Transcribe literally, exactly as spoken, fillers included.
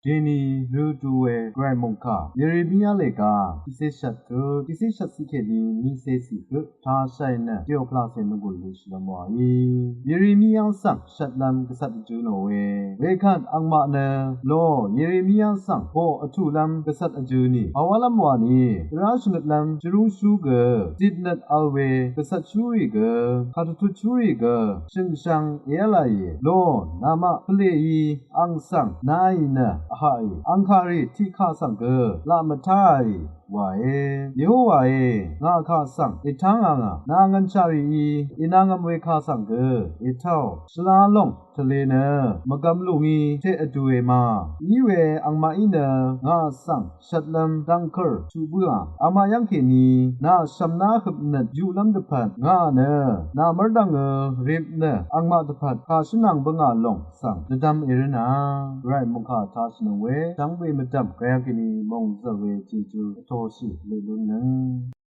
Deni rø du we gvray mòngkà Yeremia lèga tiqcé shvt gø tiqcé shvt ciq kèní niqcé ciq gø tashàì nø Theophilus è nvgùn lú shvlvm wàí. Yeremia svng shvtlvm gvcvt vjø̄ nò we. Wekvt angmaq nø lo Yeremia svng boq vtùlvm gvcvt vjø̄ ni pàwálv́m wà ni dvrá shvngøtlv́m jvrúngshú gø zitnøt vl we gvcvtshúrì gø kàdvtutshúrì gø shø̀ngshvng èv́làì lo namaq pvlèí ang svng naì nø vhaqì angkaqrì tiqkaq svng gø laq mvtáì wàe. Yehowae, ngà kaq svng ètáng àngà, nà ngv̀nshaq rìí ènāngvm we kaq svng gø ètáò. Shvlá lòng tvlē nø mvgvm lúngí teq vdue ma. Iwe angmaqí nø ngà svng shvtlv́m dvngkv́r tuq bǿà. Angmaq yv́ng kèní nà shv̀mná høpnøt yuqlv́m dvpvt ngà nø nà mv́rdv̀ngø rip nø angmaq dvpvt kà shvnàng bøngà lòng svng dvdvm èrǿnà. Gvray mòngkà tashìnøng we shvngbe mvdv̀m gvray kèní mòngzø̀l we jejú vtōshì leq lúnnøng.